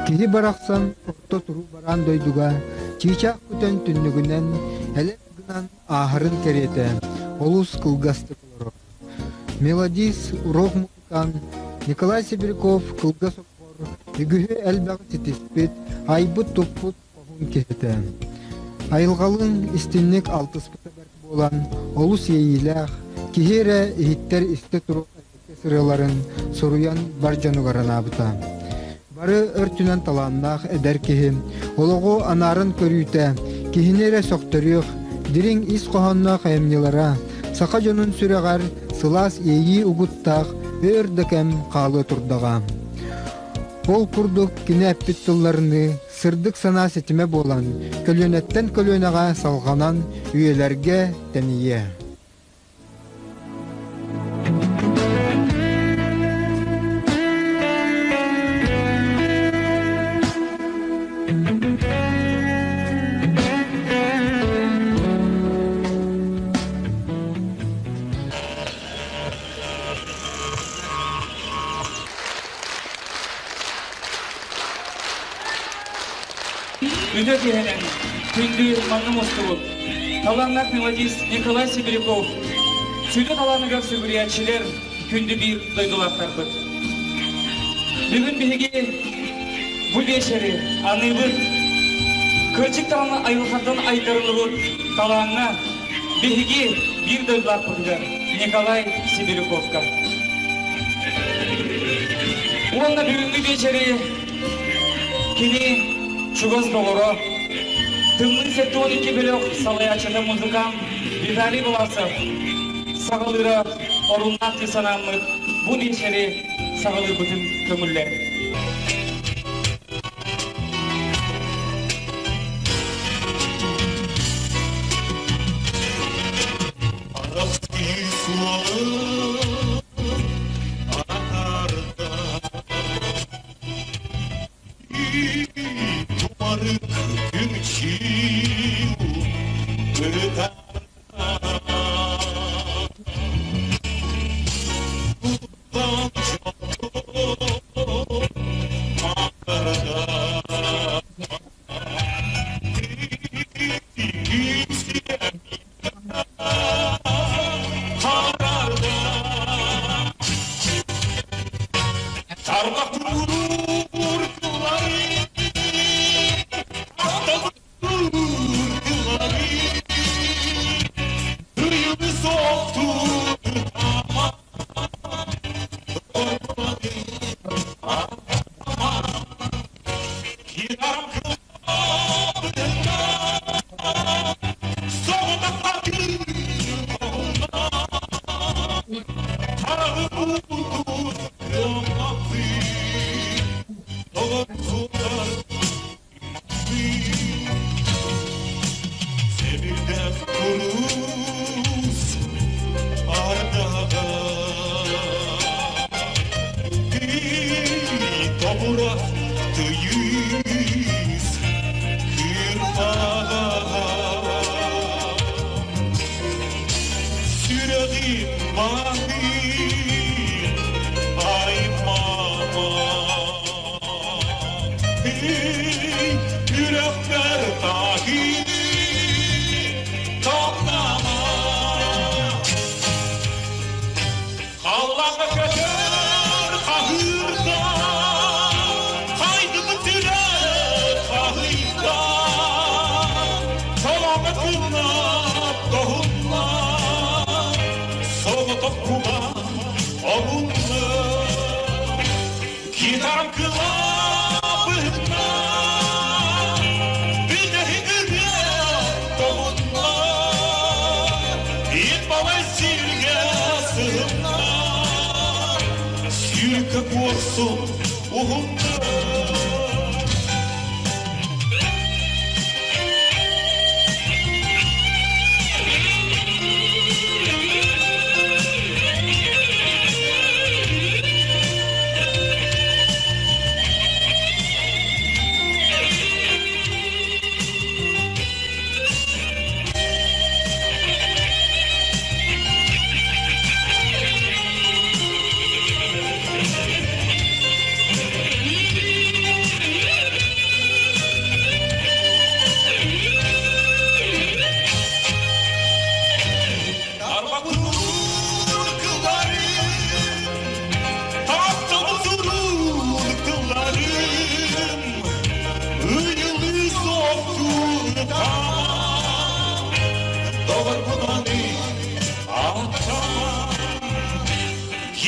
Киһи барахсан орто туруу бараан дойдуга чыычаах көтөн түннүгүнэн элэс гынан ааһарын кэриэтэ олус кылгастык олорор. Мелодист, рок-музыкант Николай Сибиряков кылгас олоҕор үгүһү элбэҕи ситиспит, айбыт-туппут хоһуун киһитэ. Айылҕалыын истинник алтыспыта бэрт буолан, олус иэйиилээх, киһи эрэ иһиттэр истэ туруох сырыыларын суруйан бар дьонугар анаабыта. Бары өртүнэн талааннаах эдэр киһи олоҕу анааран көрүүтэ, киһини эрэ сөхтөрүөх, дириҥ ис хоһоонноох айымньылара саха дьонун сүрэҕэр сылаас иэйии угуттаах өр да кэм хаалыа турдаҕа. Ол курдук кини эппит тылларыныы сырдык санаа ситимэ буолан, көлүөнэттэн көлүөнэҕэ салҕанан үйэлэргэ тэнийиэ. Үтө киһинэн күндү манна мустубут талааннаах мелодист Николай Сибиряков сүдү талааныгар сүгүрүйээччилэр күндү биир дойдулаахтарбыт. Бүгүн биһиги бу биэчэри аныыбыт. Кырдьык даҕаны айылҕаттан айдарыллыбыт талааҥҥа биһиги биир дойдулаахпытыгар Николай Сибиряковка. Уонна бүгүҥҥү биэчэри кини чугас доҕоро, Тымныы 72 бөлөх салайааччыта музыкант Виталий Власов саҕалыыра оруннаах дии санааммыт бу биэчэри саҕалыырбытын көҥүллээн.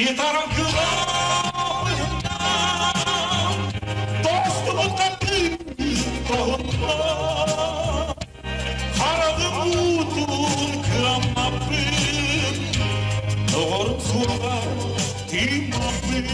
Гитарам кылаабыһынан Тостубут хатыы тоһунна Хараҕым уутун кыаммаппын Доҕорум суоҕа тыыммаппын.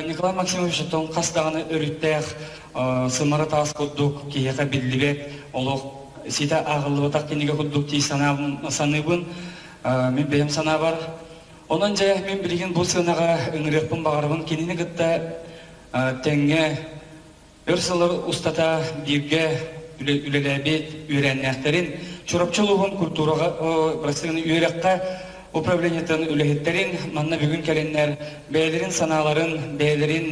Николай Максимович оттон хас даҕаны өрүттээх сымара таас курдук киһиэхэ биллибэт олох ситэ ааҕыллыбатах кинигэ курдук дии саныыбын. Мин бэйэм санаабар. Онон дьэ мин билигин бу сыанаҕа ыҥырыахпын баҕарабын. Кинини кытта тэҥҥэ өр сыллар устата бииргэ үлэлээбит үөрээннээхтэрин Чурапчы улууһун культураҕа үөрэххэ управлениетын үлэһиттэрин манна бүгүн кэлэннэр бэйэлэрин санааларын, бэйэлэрин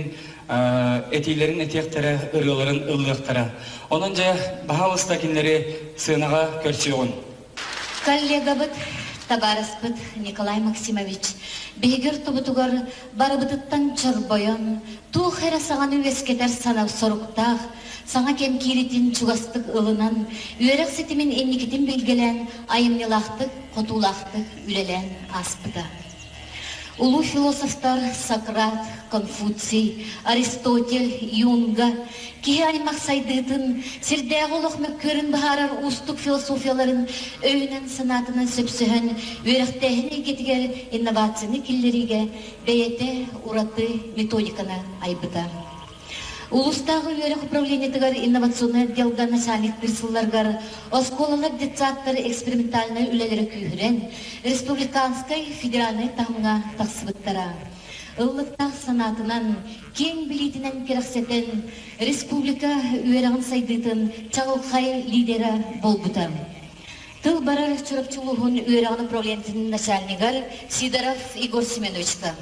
этиилэрин этиэхтэрэ, ырыаларын ыллыахтара. Онон дьэ, баһаалыста кинилэри сыанаҕа көрсүөҕүн. Коллегабыт, табаарыспыт Николай Максимович биһиги ортобутугар барыбытыттан чорбойон, туох эрэ саҥаны үөскэтэр санал соруктаах, саҥа кэм кииритин чугастык ылынан, үөрэх ситимин инникитин билгэлээн, айымньылаахтык, хотуулаахтык үлэлээн ааспыта. Улуу философтар Сократ, Конфуций, Аристотель, Юнга киһи аймах сайдыытын, сирдээҕи олох мөккүөрүн быһаарар уустук философияларын өйүнэн-санаатынан сөпсөһөн, үөрэхтээһин эйгэтигэр инновацияны киллэриигэ бэйэтэ ураты методиканы айбыта. Улуустааҕы үөрэх управлениетыгар инновационнай отделга начальниктыыр сылларгар оскуолалар, детсадтар экспериментальнай үлэлэрэ күүһүрэн, республиканскай, федеральнай таһымҥа тахсыбыттара. Ыллыктаах санаатынан, киэҥ билиитинэн кэрэхсэтэн, республика үөрэҕин сайдыытын чаҕылхай лидера буолбута. Тыл барар Чурапчы улууһун үөрэҕин управлениетын начальнигар Сидоров Егор Семеновичка.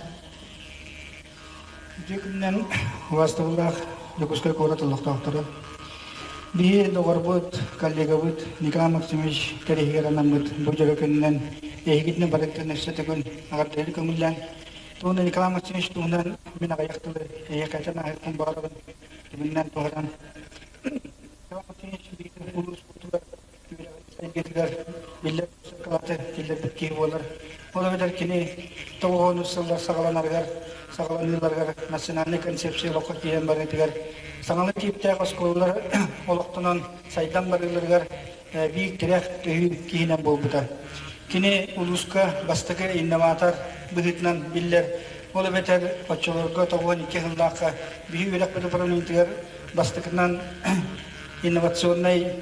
Үтүө күнүнэн убаастабыллаах Дьокуускай куорат олохтоохторо. Биһи доҕорбут, коллегабыт Николай Максимович кэриэһигэр анаммыт бу дьоро күнүнэн эһигитинэн барыттан өссө төгүл эҕэрдэлэри көҥүллээн, туһунан Николай Максимович туһунан мин аҕыйах тылы эйиэхэ ааһыахпын баҕарабын, түмүнэн туһаран. Николай Максимович биир улууспутугар эйгэтигэр биллэр кылааты киллэрбит киһи буолар. Ол эбэтэр кини тоҕуһуонус сыллар саҕаланарыгар, саҕаланыыларыгар национальнай концепция олоххо киирэн барыытыгар саҥалыы тииптээх оскуолалар олохтонон сайдан барыыларыгар биир тирэх төһүү киһинэн буолбута. Кини улууска бастакы инноватор быһыытынан биллэр. Ол эбэтэр оччолорго 92 сыллаахха биһи үөрэх управлениетыгар бастакынан инновационнай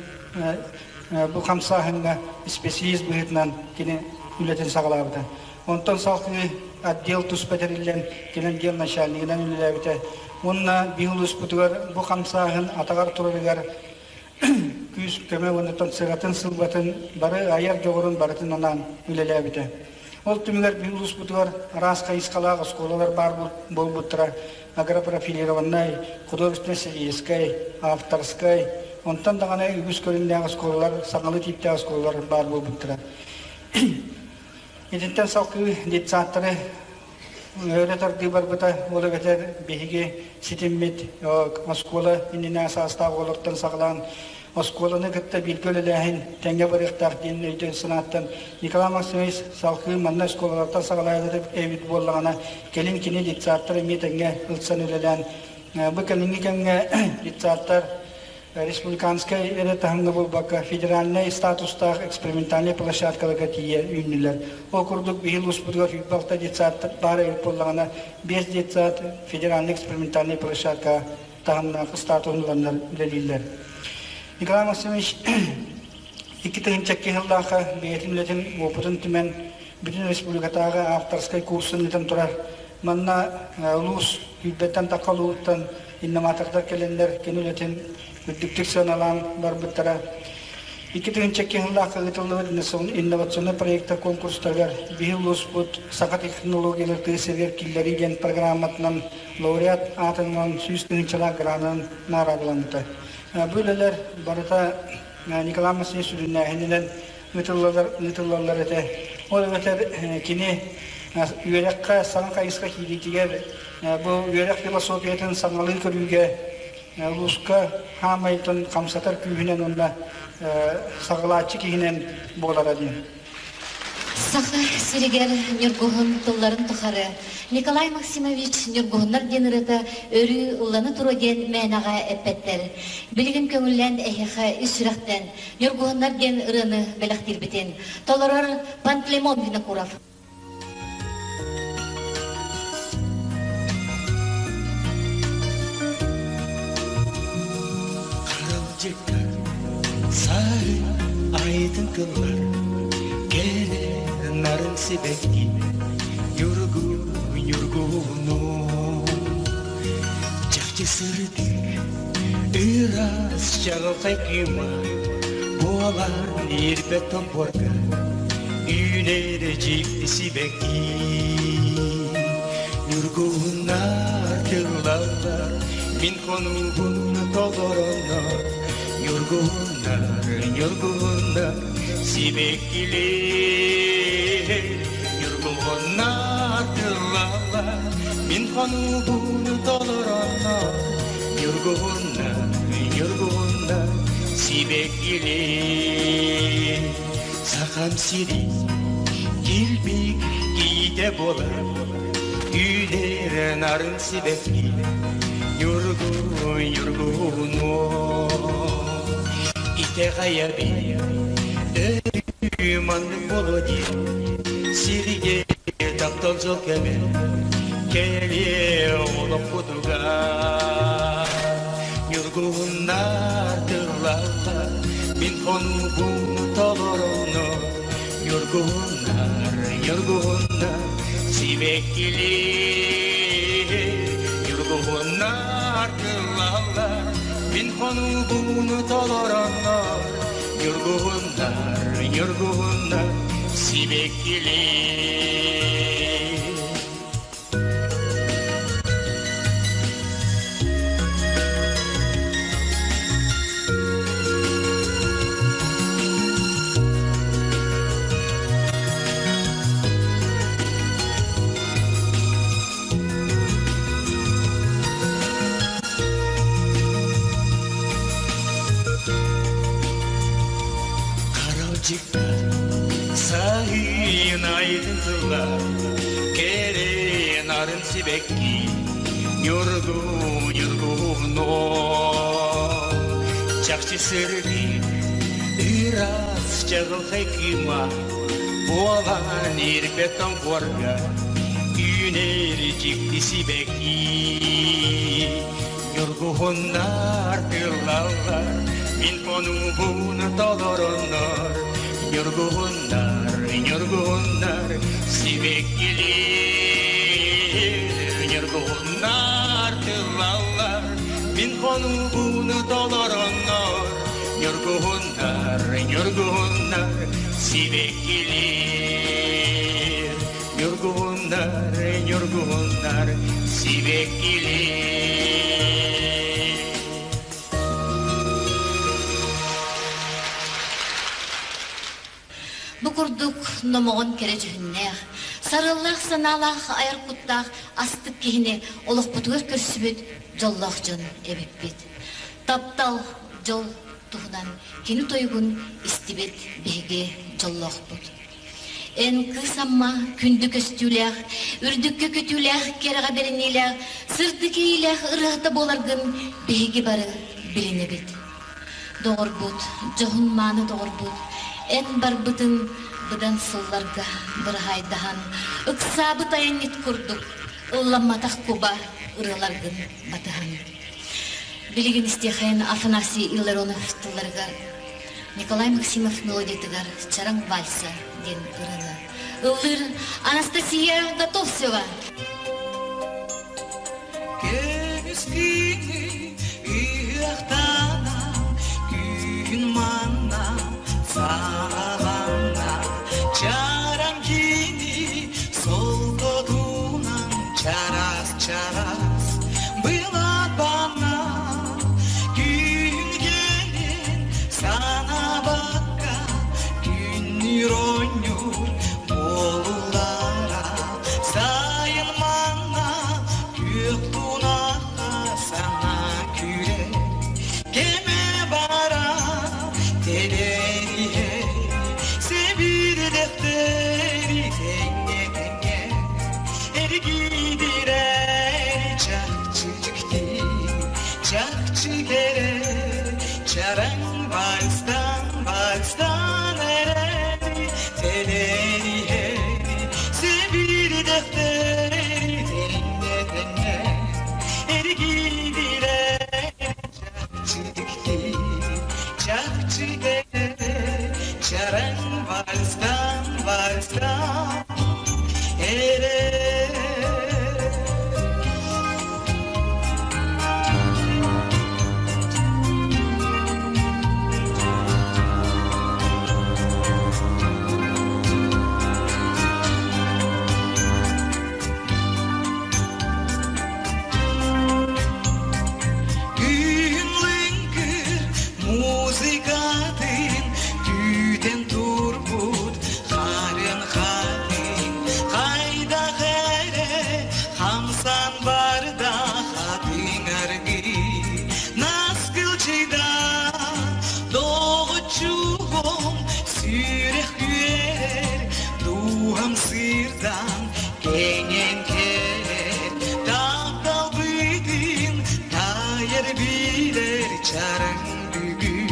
бу хамсааһыҥҥа испэсэлиис быһыытынан кини үлэтин саҕалаабыта. Онтон салгыы отдел туспа тэриллэн, кэлин отдел начальнигынан үлэлээбитэ. Уонна биһи улууспутугар бу хамсааһын атаҕар турарыгар күүс-көмө уонна сыратын сылбатын бары айар дьоҕурун барытын анаан үлэлээбитэ. Ол түмүгэр биһи улууспутугар араас хайысхалаах оскуолалар баар буолбуттара агропрофилированнай, художественно-сельскэй, авторскай, онтон даҕаны үгүс көрүҥнээх оскуолалар, саҥалыы тииптээх оскуолалар баар буолбуттара. Итинтэн салгыы детсадтары өрө тардыы барбыта, ол эбэтэр биһиги ситиммит оскуола иннинэ саастаах оҕолортон саҕалаан оскуоланы кытта бииргэ үлэлээһин тэҥҥэ барыахтаах диэн өйдөөн санааттан Николай Максимович салгыы манна оскуолалартан саҕалаабыт эбит буоллаҕына, кэлин кини детсадтар эмиэ тэҥҥэ ылсан үлэлээн, бу кэлиҥҥи кэмҥэ детсадтар республиканскай эрэ таһымҥа буолбакка, федеральнай статустаах экспериментальнай площадкаларга тиийэ үүннүлэр. Ол курдук биһи улууспутугар 26 детсад баар эбит буоллаҕына, 5 детсад федеральнай экспериментальнай площадка таһымнаах статуһун ыланнар үлэлииллэр. Николай Максимович 2002 сыллаахха бэйэтин үлэтин уопутун түмэн бүтүн республикатааҕы авторскай курсун ыытан турар. Манна улуус күүрбэттэн тахха улууттан инноватордар кэлэннэр кини үлэтин үрдүктүк сыаналаан барбыттара. 2002 сыллаахха ыытыллыбыт инновационнай проектар конкурстарыгар биһи улууспут саха технологиялар тыа сиригэр киллэрии диэн программатынан лауреат аатынан 100 тыһыынчалаах гранынан наҕараадаламмыта. Бу үлэлэр барыта Николай Васильевич сүрүннээһининэн ыытыллаллар этэ. Ол эбэтэр кини үөрэххэ саҥа хайысха киириитигэр бу үөрэх философиятын саҥалыы көрүүгэ улууска хаамайтын хамсатар күүһүнэн уонна саҕалааччы киһинэн буолара диэн. Саха сиригэр Ньургуһун тылларын тухары Николай Максимович Ньургуһуннар диэн ырыата өрүү ыллана туруо диэн мээнэҕэ эппэттэр. Билигин көҥүллээн эһиэхэ ис сүрэхтэн Ньургуһуннар диэн ырыаны бэлэхтиирбитин толорор Пантелеймон Винокуров. Харалдьыктар саһы айтын кыллар кэрэ нарын сибэкки ньургу ньургуну чахчы сырдык ыраас чаҕылхай кыыма буолар ирбэт томпорго үүнэр дьикти сибэкки ньургуһуннар тыллаллар мин хонуубун толороннор ньургуһуннар ньургуһуннар сибэккилэр ньургуһуннар тыллаллар мин хонуубун толороннор ньургуһуннар ньургуһуннар сибэккилэр сахам сири килбик киитэ буолар үүнэр нарын сибэкки ньургун ньургунуо итэҕэйэбин өрүү маннык буолуо диэн сиргэ таптал дьол кэмэ кэлиэ олохпутугар ньургуһуннар тыллаллар мин хонуубун толорону ньургуһуннар ньургуһуннар сибэккилии ньургуһуннар тыллаллар мин хонуубун толороннор ньургуһуннар ньургуһуннар сибэккилии. Харалдьыктар сайын айдын тыллар кэрэ нарын сибэкки ньургу ньургуно чахчы сырдык ыраас чаҕылхай кыыма буолан ирбэт тоҥхуорга үүнэр дьикти сибэкки ньургуһуннар тыллаллар мин хонуубун толороннор ньургуһуннар ньургуһуннар сибэккилиир ньургуһуннар тыллаллар мин хонуубун толороннор ньургуһуннар ньургуһуннар сибэккилиир ньургуһуннар ньургуһуннар сибэккилиир. Бу курдук номоҕон кэрэ дьүһүннээх, сарыаллаах санаалаах айар куттаах астык киһини олохпутугар көрсүбүт дьоллоох дьон эбиппит. Таптал, дьол туһунан кини тойугун истибит биһиги дьоллоохпут. Эн кыыс Амма күндү көстүүлээх, үрдүккэ көтүүлээх, кэрэҕэ бэриниилээх, сырдык иэйиилээх ырыаһыта буоларгын биһиги бары билинэбит. Доҕорбут, дьоһун-мааны доҕорбут, эн барбытын быдан сылларга быраһаайдаһан, ыксаабыт айанньыт курдук ылламматах куба ырыаларгын батыһан. Билигин истиэхэйин Афанасий Илларионов тылларыгар Николай Максимов мелодиятыгар «Чараҥ вальса» диэн ырыаны ыллыыр Анастасия Готовцева. Саҕаланна чараҥ кини солкотунан чараас-чараас былапана күн кэлин санаабакка күннүүр оонньуур буолулара сайын манна күөх тунахха саҥа күрэ кэмэ бара тэлэриһэ сэбирдэхтэри тэҥҥэ тэҥҥэ эргийдирэр чахчы дьикти чахчы кэрэ чараҥ вальстан вальстан эрэри тэлэриһэ сэбирдэхтэри тэҥҥэ тэҥҥэ эргийдирэр чахчы дьикти чахчы кэрэ чараҥ вальстан вальстан эрэ. Күн лыҥкыр музыкатын күүтэн турбут харын хатын хайдах эрэ хамсан барда хатыҥ аргы наскылчыйда доҕоччугум сүрэх күөр дууһам сыырдан кэҥэн кэлэр тапталбытын тайар билэр чараҥ бүгүн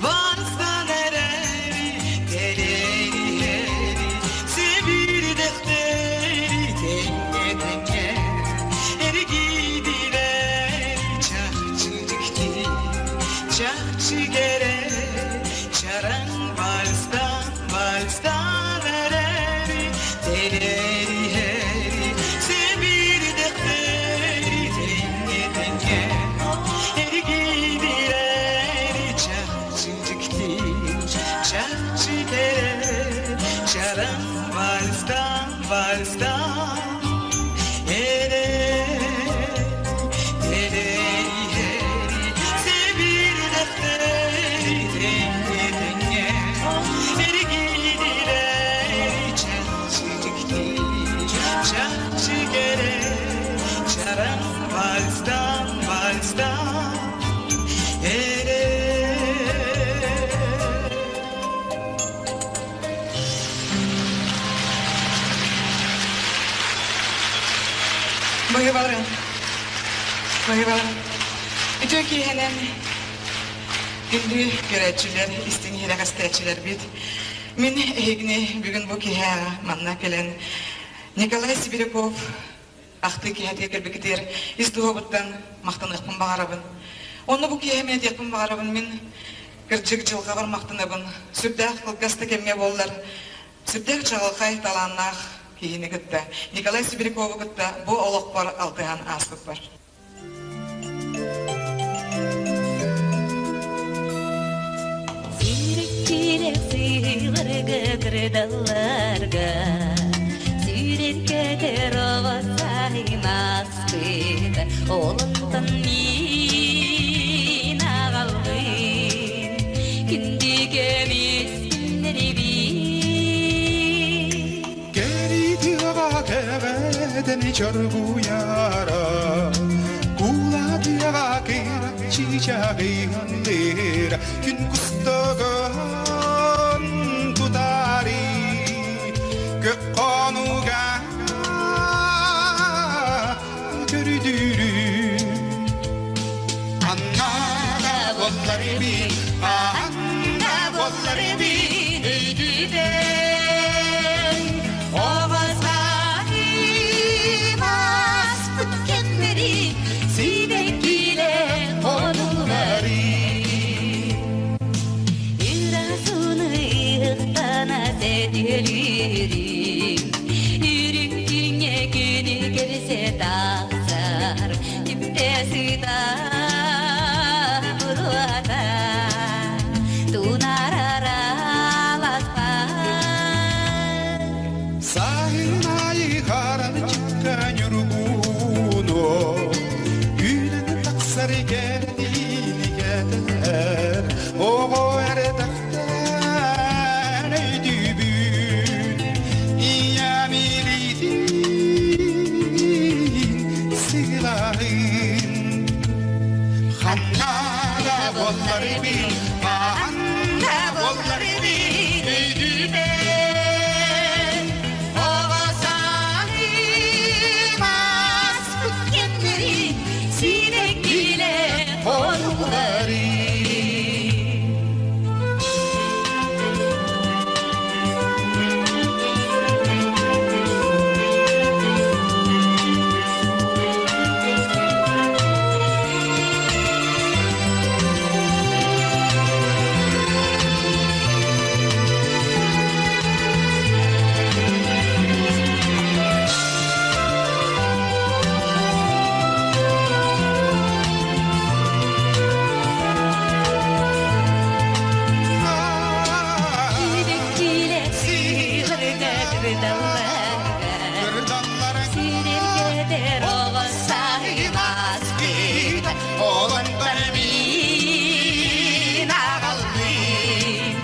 вальстан эрэри тэлэриһэри сэбирдэхтэри тэҥҥэ тэҥҥэ эргийдилэр чахчы дьикти чахчы кэрэ чараҥ вальстан вальстан эрэри тэлэриһэри сэбирдэхтэри тэҥҥэ тэҥҥэ эргийдилэр чахчы дьикти чахчы кэрэ чараҥ вальстан вальстан эрэ тэлэриһэри сэбирдэхтэри тэҥҥэ тэҥҥэ эргийдилэр чахчы дьикти чахчы кэрэ чараҥ вальстан вальстан эрэ. Быһыбаларын. Быһыбаларын. Үтүө киэһэнэн күндү көрөөччүлэр, истиҥ иһирэҕэстээччилэр бит. Мин эһигини бүгүн бу киэһэ манна кэлэн Николай Сибиряков ахтыы киэһэтигэр кэлбиккитигэр ис дууһабыттан махтаныахпын баҕарабын. Онно бу киэһэ мин этиэхпин баҕарабын, мин кырдьык дьылҕабар махтанабын. Сүрдээх кылгас да кэмҥэ буоллар, сүрдээх чаҕылхай талааннаах киһини кытта, Николай Сибирякову кытта бу олохпор алтыһан ааспыппар. Сүүрүккүлэр сыыларга кырдалларга Сүүрэр көтөр оҕо саһымаспыт Олонтон мин аҕалбын Күндү көмүс күннэрибин. Кэритиэҕэ кэҕэтэн чоргуйара, Кулатыаҕа кирчичаҕыһынныр, Күн кустугун тутари, Көк хонуга көрдүрү. Анна боллары бин, Анна боллары бин, өйдүбен. Оҕо саһымаспыт кэмнэри сибэккилэр хонуулары Ырасыны ыһыктана сэтиэлиирим Үрүҥ күҥҥэ күнү көрсө тахсар Түптэ сыта буруота тунаарара. Кырдалларга Сириргетер оҕо саһымаспыт Олонтон мин аҕаллым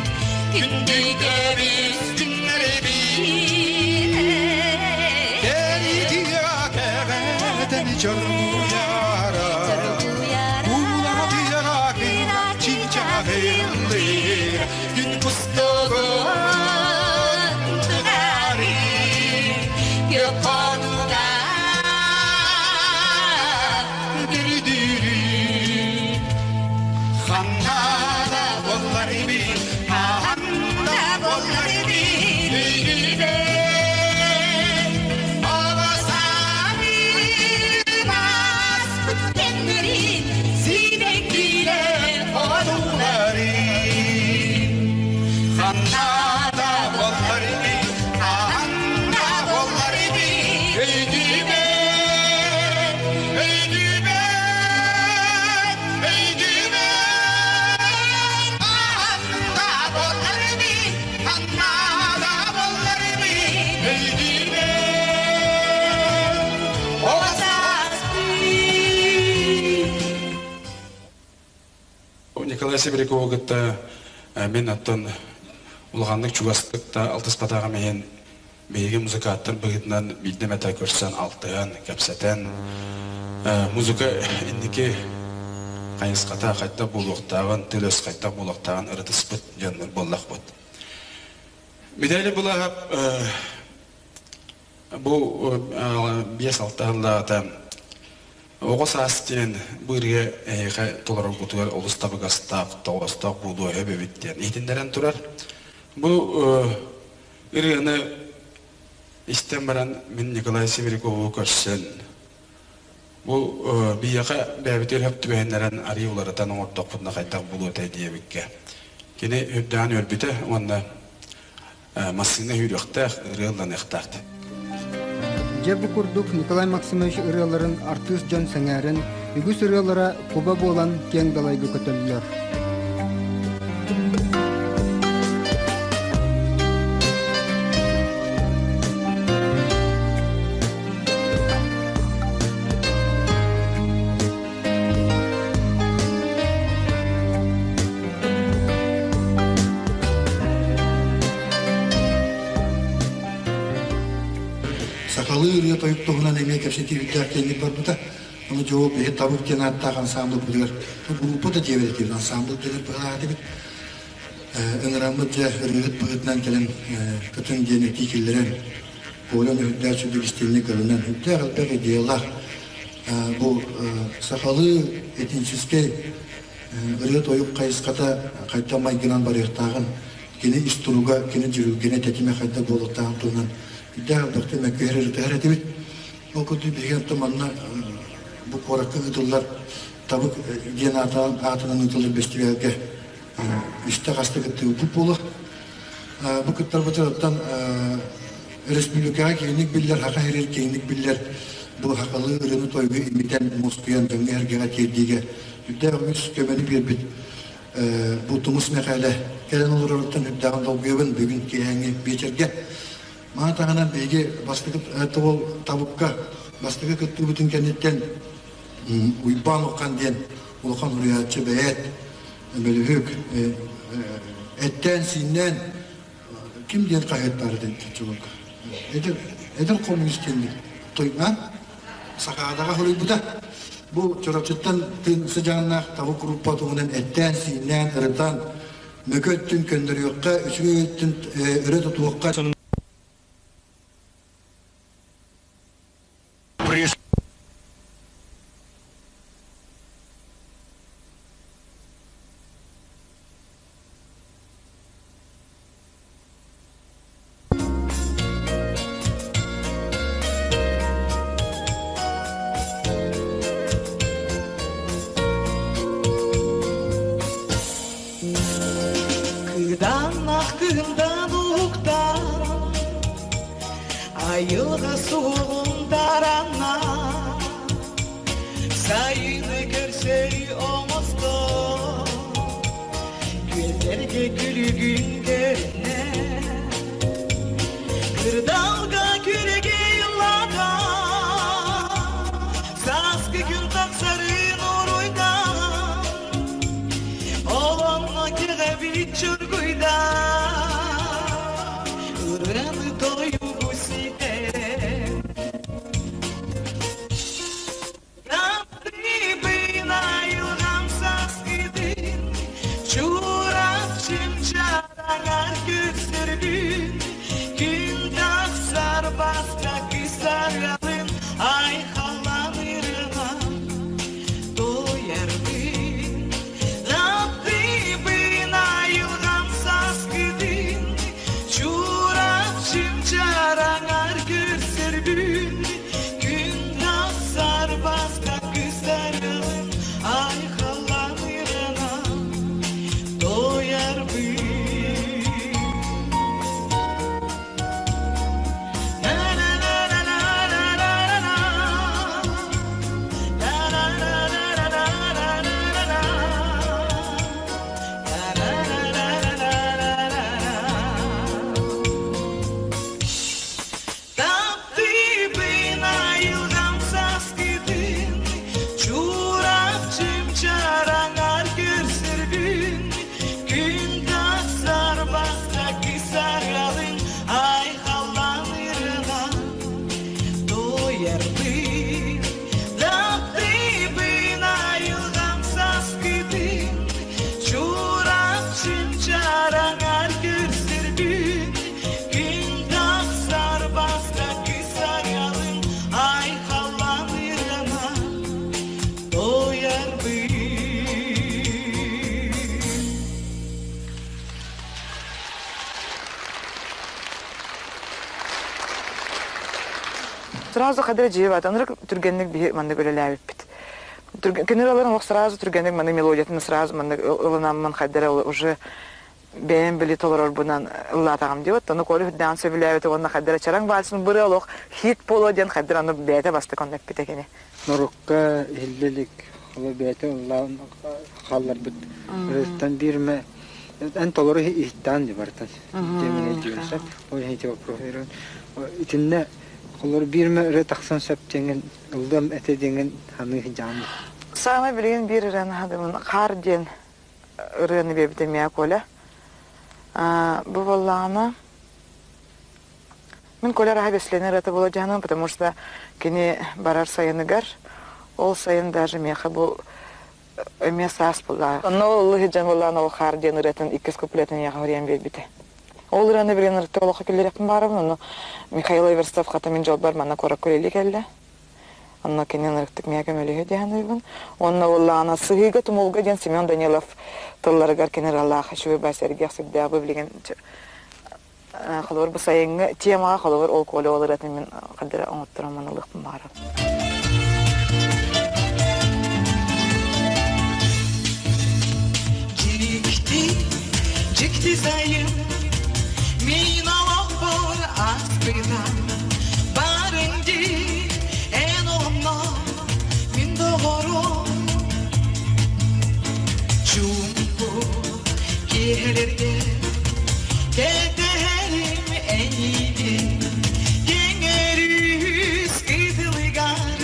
Күндү көмүс күннэрбин Кэритигэ кэҕэтэн чоргуйара Уулаҕатыйаҕа чинчаҕыллыр Күн кустугун тыгары Күөх хонууга Көрдүүрү Ханна да буоллар бин, ханна буоллар бин, өйдүүбүн. Оҕо сааһым ааспыт кэмнэрин, сибэккилэр одууларын. Ханна да буоллар бин, ханна буоллар бин, өйдүүбүн, өйдүүбүн, өйдүүбүн. Ханна буоллар бин, ханна да буоллар бин, өйдүүбүн. Оҕо сааспын. Николай Сибирякову кытта мин оттон улаханнык чугастык да алтыспатаҕым иһин биһиги музыканттар быһыытынан биирдэ эмэтэ көрсөн алтыһан, кэпсэтэн музыка инники хайысхата хайдах буолуохтааҕын, тыл-өс хайдах буолуохтааҕын ырытыспыт дьоннор буоллахпыт. Митээлий Булаһап бу 5-6 сыллааҕыта Оҕо саас диэн бу ырыа эһиэхэ толороргутугар олус табыгастаах, тоҕоостоох буолуо сөп эбит диэн иһитиннэрэн турар. Бу ырыаны истэн баран мин Николай Сибирякову көрсөн бу биһиэхэ бэйэбитигэр сөп түбэһиннэрэн арыы уларытан оҥордохпутуна хайдах буолуо этэй диэбиккэ кини үрдээн үөрбүтэ уонна массыына сүүрүөхтээх, ырыа ылланыахтаах. Дьэ бу курдук Николай Максимович ырыаларын артыыс дьон сэҥээрэн, үгүс ырыалара куба буолан киэҥ далайга көтөллөр. Сахалыы ырыа тойук туһунан эмиэ кэпсэтиибиттээх киэҥник барбыта. Ону дьоҕу биһи табык диэн ааттаах ансаамбылбытыгар группа да диэбит этибит, ансаамбыл диэн быһаатыбыт. Ыҥыраммыт дьэ ырыаһыт быһыытынан кэлэн кытын диэн этии киллэрэн, Коля үрдээх сүдүк истиҥник ылынан, үрдээх элбэх идеялаах бу сахалыы этническэй ырыа-тойук хайысхата хайдах майгынан барыахтааҕын, кини ис туруга, кини дьүрүлгэнэ, тэтимэ хайдах буолуохтааҕын туһунан үрдээх элбэхтик мөккүһэр ырытыһар этибит. Ол курдук биһиги оттон манна бу куоракка ыытыллар Табык диэн аатынан ыытыллар бэстибээлгэ үстэ-хаста кыттыыбыт буолуо. Бу кыттарбытыттан республикаҕа киэҥник биллэр, Саха сиригэр киэҥник биллэр бу сахалыы ырыаны-тойугу имитэн, мускуйан дьоҥҥо-сэргэҕэ тиэрдиигэ үрдээх үгүс көмөнү биэрбит бу Тумус Мэхээлэ кэлэн олороруттан үрдээҕин долгуйабын бүгүн киэһээҥҥи биэчэргэ. Маны таһынан биһиги бастакы тобул табыкка бастакы кыттыыбытын кэнниттэн Уйбаан Уххан диэн улахан суруйааччы бэйээт бөлүһүк эттээн-сииннээн ким диэн хаһыат баар этэ чулук эдэр эдэр коммунист диэн тойган Сахаадаҕа суруйбута бу Чурапчыттан тыын сыдьааннаах табы группа туһунан эттээн-сииннээн ырытан мөкү өттүн көннөрүөххэ үчүгэй өттүн өрө тутуохха Кыданах кыһындан уһуктан Айылҕа суоҕун дарана Сайыны көрсөрү оҥостон Күөллэргэ күлүгүн көрүнэ Кырда чараңар көрсөрбүн Күн тахсар бастакы сарыалын айхалланырына тоярбын Таптыыбын айылҕам сааскытын Чурапчым чараңар көрсөрбүн Күн тахсар бастакы сарыалын айхалланырына тоярбын На-на-на-на-на-на-на-на. На-на-на-на-на-на-на-на. На-на-на-на-на-на-на. Таптыыбын айылҕам сааскытын Чурапчым чараңар көрсөрбүн Күн тахсар бастакы сарыалын айхалланырына тоярбын Таптыыбын айылҕам сааскытын Чурапчым чараңар көрсөрбүн Күн тахсар бастакы сарыалын айхалланырына тоярбын Сразу хадыр жиебат, анырык түргенник би маннык өлеләбит. Кенер аларын ох сразу түргенник маннык мелодиятын сразу маннык ылынаммын хадыр уже бэйэм били толорор бунан ыллаатаҕым диэбит. Ону Коля үрдээн сөбүлээбит уонна хаддара чараҥ вальсын быры олох хит буолуо диэн хаддара ону бэйэтэ бастык онно эппитэ кини. Норуокка иһиллэ илик, ол бэйэтэ ыллаан хаалларбыт ырыаттан биирмэ эн толору иһиттээн дии бартан диэмин өйдүүн сөп. Ол иһин ити вопрос итиннэ холор биирмэ ырыа тахсан сөп диэҥин ыллыам этэ диэҥин саныы сылдьаҕын. Саамай билигин биир ырыаны хадыбын Хаар диэн ырыаны биэрбитэ миэхэ Коля. Бу буоллаҕына мин Коля араһа бэсилиэнэ ырыата буола дьаһанабын, потому что кини барар сайыныгар, ол сайын даже миэхэ бу эмиэ саас буолла. Онно ол сылдьан буоллаҕына ол Хаар диэн ырыатын иккис куплетын миэхэ суруйан биэрбитэ. Ол ырыаны билигин ырытта олоххо киллэриэхпин баарабын, ону Михаил Эверстов хата мин дьолбор манна куоракка үлэлии кэллэ. Онно кини ынырыктык миэхэ көмөлөһүө диэн саныыбын. Уонна буоллаҕына Сыһыыга тумулга диэн Семен Данилов тылларыгар кини ыралаах үчүгэй баа сэргэх сүрдээх бу билигин холобур бу сайыҥҥы темаҕа холобур ол Коля ол ырыатын мин хардара оҥотторон ылыахпын баҕарабын. Дьикти, дьикти сайын мин олохпор ааспытам Барыҥ дии эн онно мин доҕорум Чуумпу киэһэлэргэ кэтэһэрим эйигин Кэҥэрүүс кытылыгар,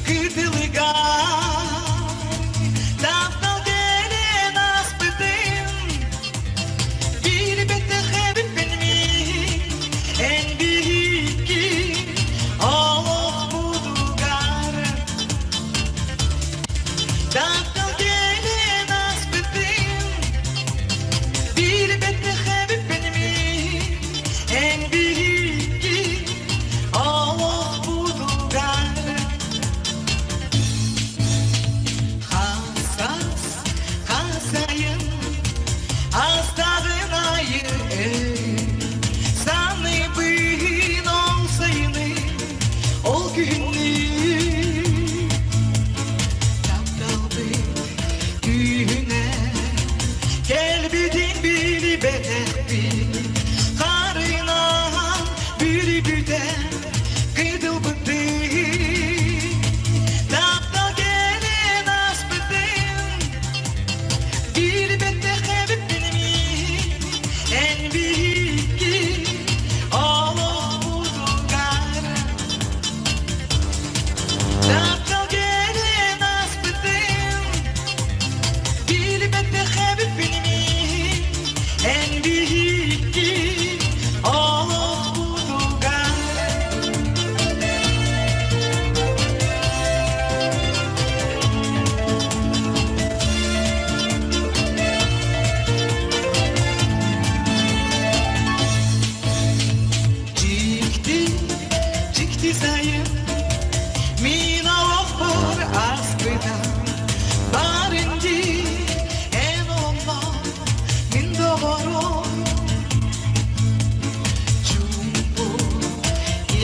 кытылыгар Таптал кэлэн ааспытын Билбэтэхпин мин эн биһикки.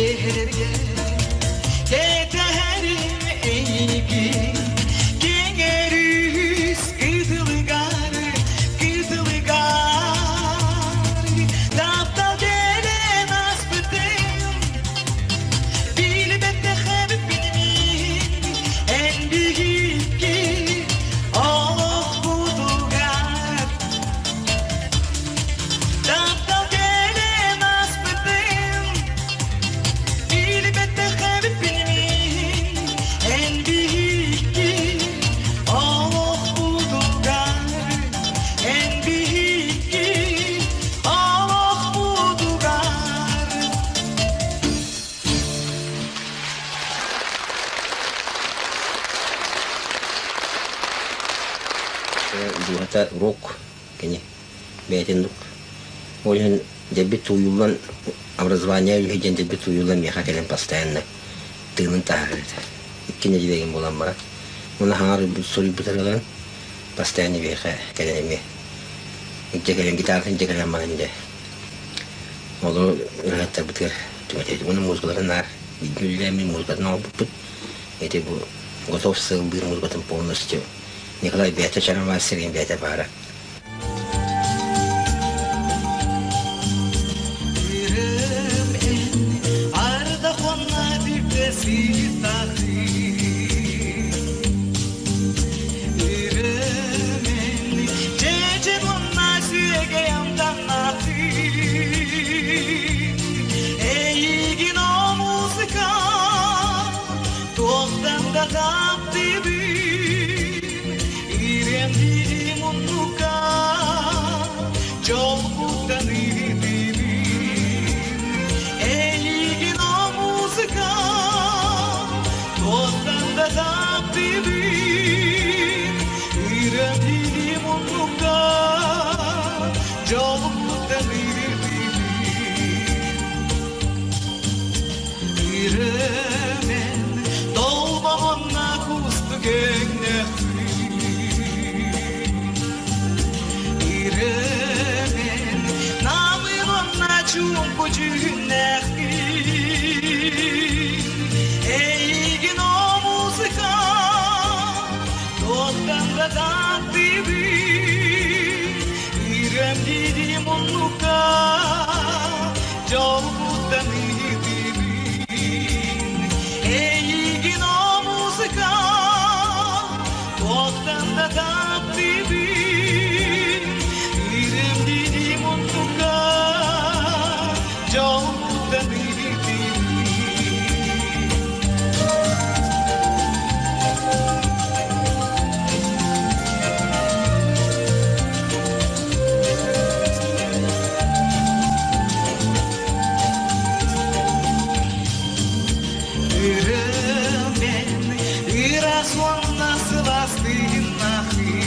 Киэһэргэ кэтэһэрим эйигин Кэҥэрүүс кытылыгар, кытылыгар Таптал кэлэн ааспытын Билбэтэх эбиппин мин Эн биһикки олохпутугар Таптал кэлэн ааспытын Билбэтэх эбиппин мин Эн биһикки олохпутугар Эн биһикки олохпутугар Дууһата рок кини бэйэтин ол иһин дьэбит тууйуллан образование үһү диэн дьэбит тууйуллан миэхэ кэлэн постоянно тыынын таһаарар этэ. Икки нэдиэлэгин буолан баран уонна хаҥар суруйбутарыларын постоянно биһиэхэ кэлэн эмиэ илдьэ кэлэн гитаратын илдьэ кэлэн баран дьэ олору ырыһыттарбытыгар түҥэтэбит уонна музыкаларын наар бииргэ музыкатын оҥорбуппут ити бу готов сыллыыр музыкатын полностью Николай бэйэтэ чарамаастырын бэйэтэ баара. Эйигин о музыка Туохтан да таптыыбын Ирэм муннука Дьолбуттан ыытыыбын Эйигин о музыка Туохтан да таптыыбын Ирэм муннука Дьолбуттан ыытыыбын Ирэмен толбоҕунна кустук өҥнөхпүн Ирэмен намыһынна чуумпу дьүһүннээхпин Эйигин о музыка туохтан да таптыыбын Ирэм диди муннукка дьолбуттан ыытыыбын Эйигин о музыка туохтан да таптыыбын Ирэм диди муннукка дьолбуттан ыытыыбын Үрүмэн ыраас уонна сылаас тыыннаахын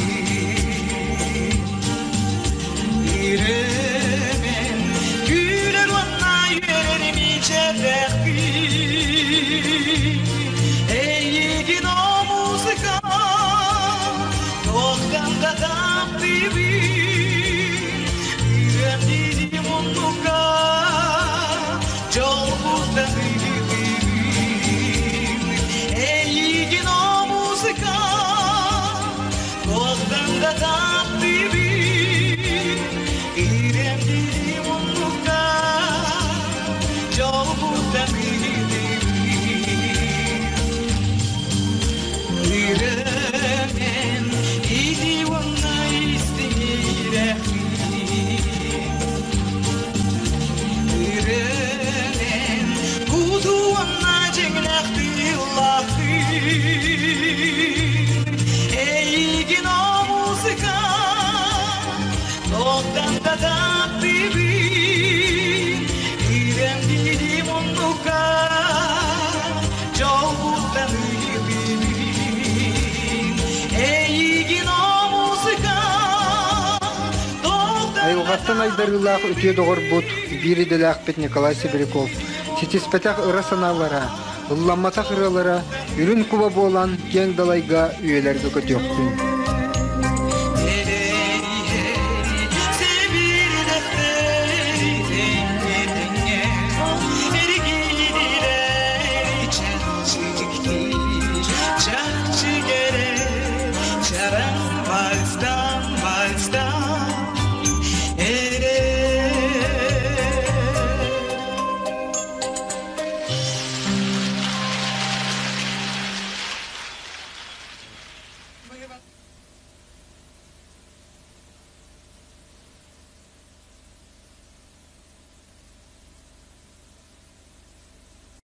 Үрүмэн күлэр уонна үөрэр мичээрдээхпин Эйигин о музыка туохтан да таптыыбын Үрэм диди муннукка дьолбуттан ыытыыбын Эйигин о музыка туохтан да таптыыбын Ирэм диди муннукка дьолбуттан ыытыыбын Ирэмен ити уонна истиҥирэхпин Ирэмен куту уонна дьиҥнээх тыыллаахтын Эйигин о музыка туохтан да таптыыбын Ирэм диди муннукка дьолбуттан ыытыыбын Эйигин о музыка туохтан Айылҕаттан айдарыылаах үтүө доҕорбут, биир идэлээхпит Николай Сибиряков ситиспэтэх ыра санаалара, ылламматах ырыалара үрүн куба буолан киэҥ далайга үйэлэргэ көтүөхтүн. Быһыба.